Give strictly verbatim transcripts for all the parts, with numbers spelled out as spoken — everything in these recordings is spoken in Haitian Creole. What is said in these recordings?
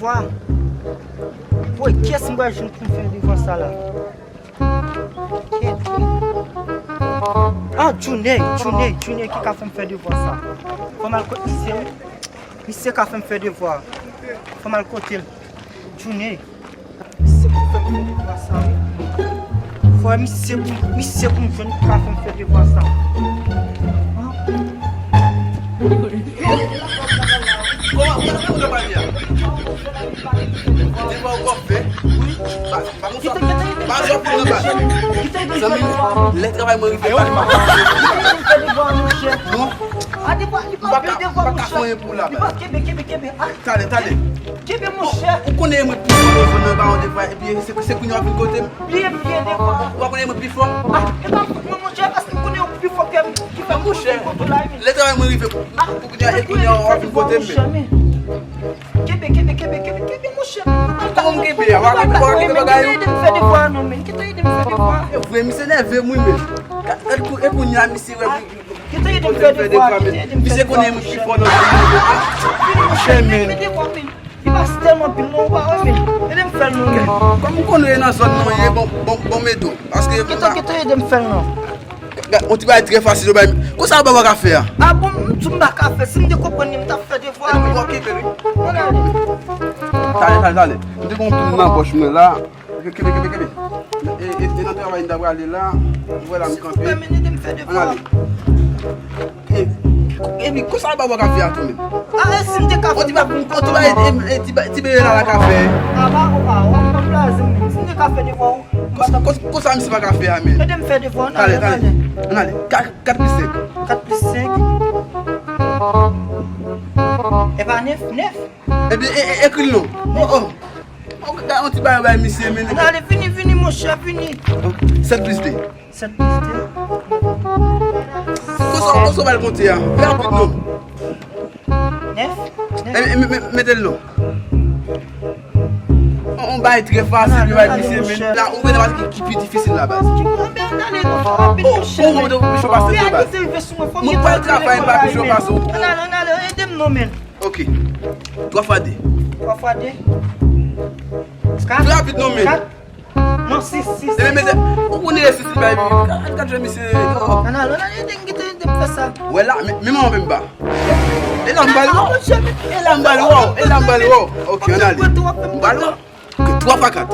Wa. Woy, kiyès m pral jwenn pou m fè devwa sa la? Kèt. Ah, Junior, Junior, Junior ki ka fè m fè devwa sa. Fò m al kot misye, wi. Misye ka fè m fè devwa. Fò m al kote l. Junior. Misye pou fè m fè devwa sa, wi. Fò misye pou, misye pou m jwenn ki ka fè m fè devwa sa. Ah. Kòman, kòman, kòman w ap pale a? Devwa ou p ap fè? Wi. Pa, pa konsa. Pa sa pou nan bal. Zanmi m, lè travay mwen rive, pa li pa. Non. M pa ka, m pa ka fè anyen pou la, baz. Kebe, kebe, kebe. Tande, tande. Kebe, monchè. Ou konnen mwen pi fò nan zòn nan, ba yon devwa, epi se, se kounye a w ap vin kote m. Bliye, bliye devwa. Ou pa konnen mwen pi fò? Ah, e pa fòt mwen, monchè, paske m konnen ou pi fò ke m, ki fè m monchè, lè travay mwen rive, pou, pou kounye a, e kounye a, w ap vin kote m, men. Kebe, kebe, kebe, kebe, kebe, monchè. Kòman m kebe a? W a kebe, w a kebe bagay yo? Kite ede m fè devwa non, men. Kite ede m fè devwa. E vre, misye nève m, wi, men. E kou-, e kounye a, misye wè, kite ede m fè devwa, kite ede m fè devwa, monchè. Misye konnen mwen pi fò nan zòn nan. Monchè, men. Li pa si tèlman pil non, ou pa wè, men. Ede m fè l non, men. Kòm m konnen nan zòn nan ye, bon, bon, bon, medo. Paske kite, kite ede m fè l non. Gad, on ti bagay trè fasil, ou bay. Konsa, baba ka fè a. Ah bon, m di m pa ka fè. Si m te konprann li, m t ap fè devwa, men. Bon, kebe, wi. Ann ale. Tande, tande, tande. M te gon toum nan pòch mwen la. Kebe, kebe, kebe. E, e, e nan travay m ta prale la. Ou wè la m kanpe. Si w pèmèt, ede m fè devwa. Ann ale. E, epi, konsa baba ka fè a tou menm. Ah, e si m te ka fè. On ti bagay, on ti bagay, e, e, ti ba-, ti bebe la, la ka fè. Ah, ba, ou pa, ou ap blaze m. Si m te ka fè devwa, ou. Konsa, konsa, konsa misye pa ka fè a, men. Ede m fè devwa, ann ale, ann ale. Ann ale. Kat, kat plis senk. Kat plis senk. E pa nèf, nèf. Ebyen, e, e, ekri l non. Oh, oh. Oh, gade yon ti bagay bay misye, men. Ann ale, vini, vini, monchè, vini. Oh, sèt plis de. Sèt plis de. Konsa, konsa w pral konte a? Fè rapid non. Nèf. E, e, me-, me-, mete l non. On, on bagay trè fasil, yo bay misye, men. La, ou wè nan pati ki, ki pi difisil la, baz. Ki pwoblèm, ann ale non, fè rapid, monchè. Oh, oh, oh, pichon pase de, baz. Mwen pral travay, m pa pichon pase w. Ann ale, ann ale, ede m non, men. Ok. Twa fwa de. Twa fwa de. Kat. Fè rapid non, men. Kat. Non, sis, sis. Ebyen, mesye, ou konnen sis li bay, gad, gad jan misye, oh. Ann ale, ann ale, ede m kite, ede m fè sa. Wè la, men, men manman menm ba. E la m ba l, wè. E la m ba l, wè. E la m ba l, wè. Ok, ann ale. M ba l, wè. Ok, twa fwa kat.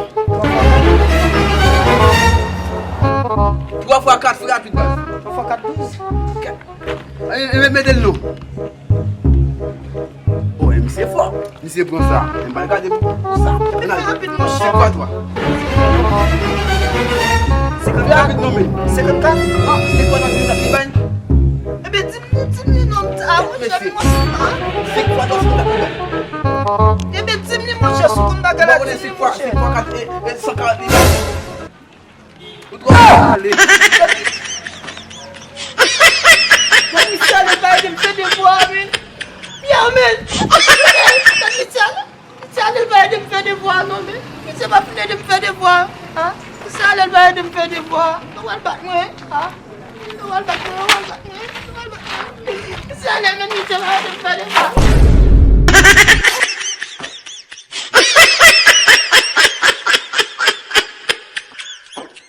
Twa fwa kat, fè rapid, baz. Twa fwa kat, douz. E, e, mete l non. Oh, e misye fò. Misye pran sa. M pral gade pou sa. Ann ale. Senk fwa twa. Fè rapid non, men. Senkannkat. Non, senk fwa twa, senkannkat li bay. Ebyen, di m li, di m li non, a, monchè, men monchè, a. Senk fwa twa, senkannkat li bay. Ebyen, di m li, monchè, si w konn bagay la, di m li, monchè. Senk fwa kat, e, e, san karant li bay. Ou twò ale. Komisè ale pa ede m fè devwa a, men. Yo, men. Komisè ale. Komisè ale pa ede m fè devwa a, non, men. Komisè pa fin ede m fè devwa a. Komisè ale pa ede m fè devwa a. Nou pral bat mwen, a. Nou pral bat mwen, nou pral bat mwen, nou pral bat mwen. Komisè ale, men, komisè pa ede m fè devwa a.